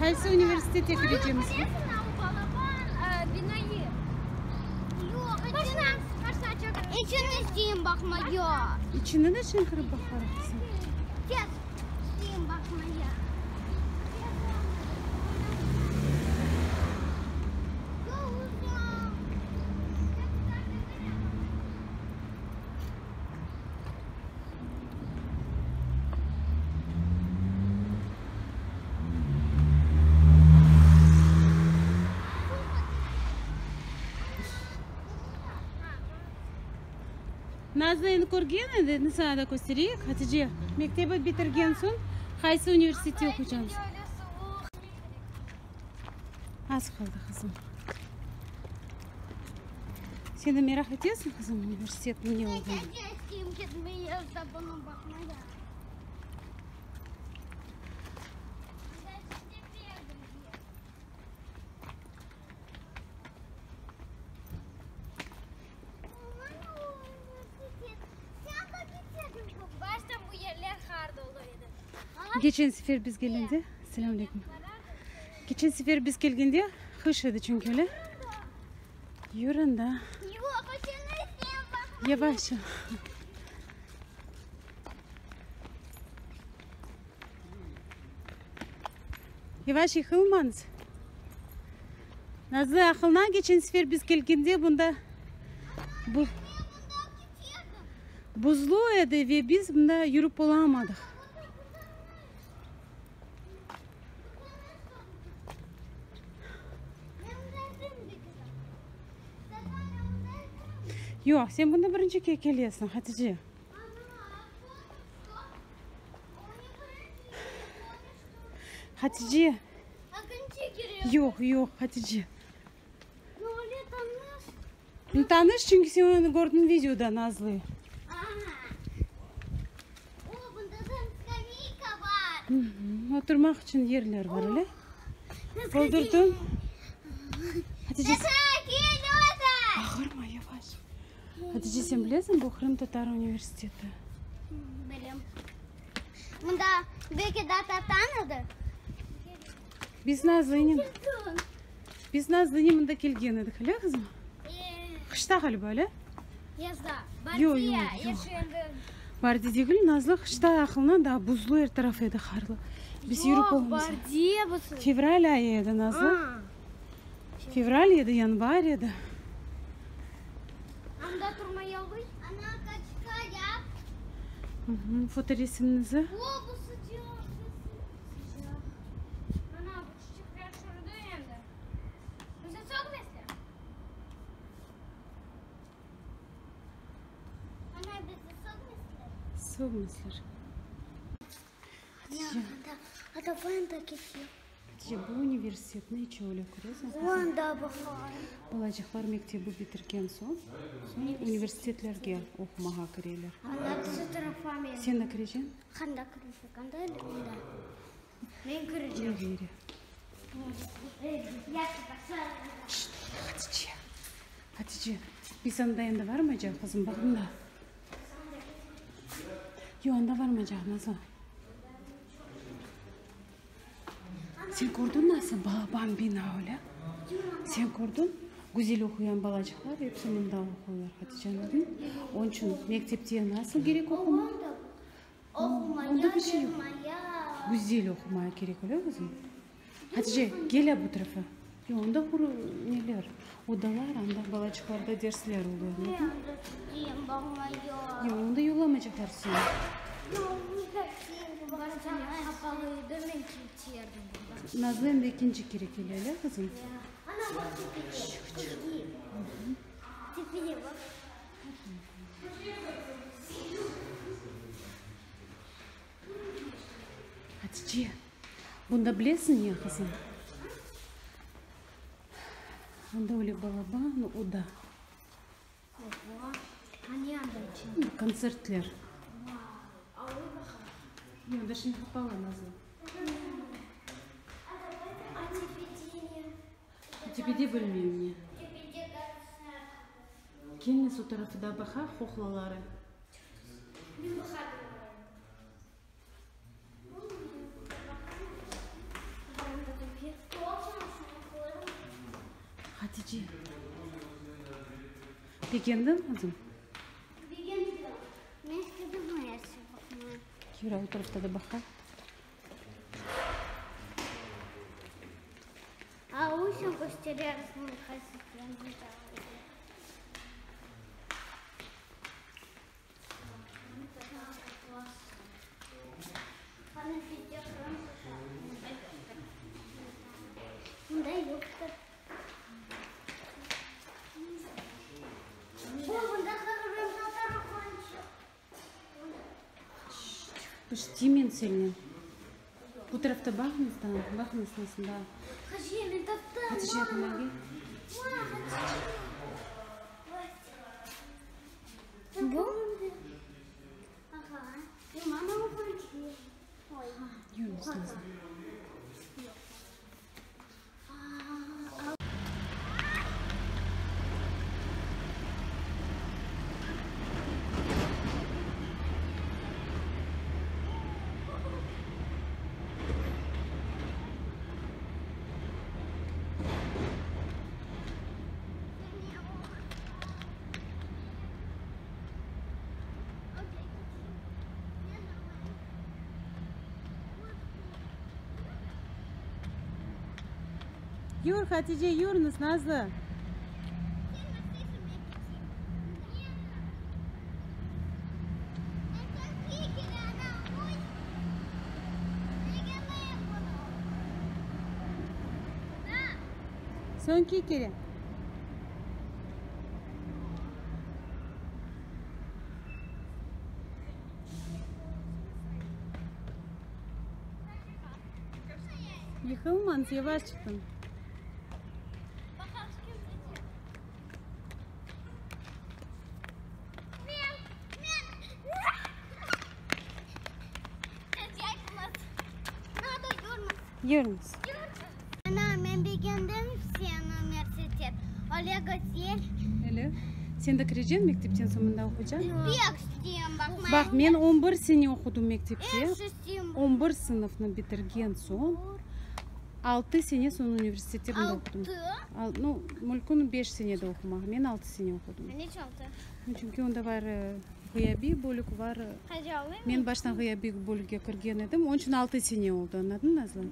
Qaysı universitete kirecemiz? İçini de sen kirip baqarıq, qızım. Nazlı endi körgen edi, endi sana da köstereyik. Hatice, mektebi bitirgen soñ qaysı universitette oquycaqsıñ? Az qaldı, qızım. Sen de meraq etesiñ, qızım, universitetniñ ne olduğını? Geçen sefer biz kelgende, selâm aleyküm. Geçen sefer biz kelgende qış edi çünki öyle. Yür anda. Yavaş. Yavaş yıqılmañız. Nazlı, aqılına geçen sefer biz kelgende bunda bu buzlu edi ve biz bunda yürüp olamadıq. Yoq, sen bunda birinci kere kelesiñ, Hatice. Hatice. Yoq, yoq, Hatice. Tanış, çünki sen onı kördiñ videoda, Nazlı. Oturmaq içün yerler bar, öyle? Boldurdıñ. Hatice. Bağırma, yavaş. Hatice, sen bilesiñ, bu Qırımtatar universiteti. Bilem. Mında belki de tatanıdır. Biz Nazlınen, biz Nazlınen mında kelgen edik, öyle qızım? Qışta ğaliba, öyle? Yazda. Yoq, yoq, yoq. Bardi degil, Nazlı, qışta aqılına daa buzlu er taraf edi, qarlı. Biz yürüp olmamız. Fevral ayı edi, Nazlı. Fevral edi, yanvar edi. Anda turmaya oy. Ana kaçka yap. Fotoresimnizi. O, bu sıcaq, sıcaq. Ana, bu çiçekler çürüdü endi. Bizi sögmesler. Ana, bizi sögmesler. Sögmesler. Hatice. Hatice, bu universitetni içi öyle köresiñ, qızım. Balacıqlar mektebi bitirgen soñ, soñ universitetlerge oqumağa kireler. Sen de kireceñ? Şşt, Hatice, Hatice, biz anda endi varmaycaq, qızım, baq mında. Yoq, anda varmaycaq, Nazlı. Sen kördiñ nasıl balaban bina öyle? Sen kördiñ? Güzel oquyan balacıqlar episi mında oquylar, Hatice, añladıñmı? Onıñ içün mektepte nasıl kerek oqumaq? Onda bir şey yoq. Güzel oqumaya kerek, öyle qızım? Hatice, gel bu tarafa. Yoq, onda quru neler, odalar, anda balaçıqlarda dersler oluyor, añladıñmı? Yoq, onda yollamaycaqlar seni. Nazlı endi ekinci kere kele, öyle qızım? Hatice, bunda bilesiñ ne, qızım? Anda öyle balaban oda. Kontsertler. Yoq, da şimdi qapalı, Nazlı. Tepede bilmeyim ne. Kelñiz o tarafı da baqa, qoqlaları. Hatice. Begendiñ, qızım? Begendim. Men istedim bu yerge baqmağa. Yura, o tarafta da baqa. Pişti men sennen. Bu tarafta baqıñız da, baqıñız nasıl da. Hatice, помоги. Yunus nasıl? Yur, Hatice, yürüñiz, Nazlı. Soñki kere. Yıqılmañız, yavaş çıqıñ. Yürüñiz. Ana, men begendim seni universitet. Öyle güzel. Öyle. Sen de kireceñ mektepten soñ mında oquycañ? Pek isteyim, baq. Baq, men on bir sene oqudım mektepte. Ep isteyim. On bir sınıfnı bitirgen soñ, altı sene soñ universitette mında oqudım. Altı? Nu, mülkün beş sene de oqumaq. Men altı sene oqudım. Neçün altı? Çünki onda var ğıyabiy bölük, var. Qaca olayım? Men baştan ğıyabiy bölükke kirgen edim, onıñ içün altı sene oldı, añladıñ, Nazlı?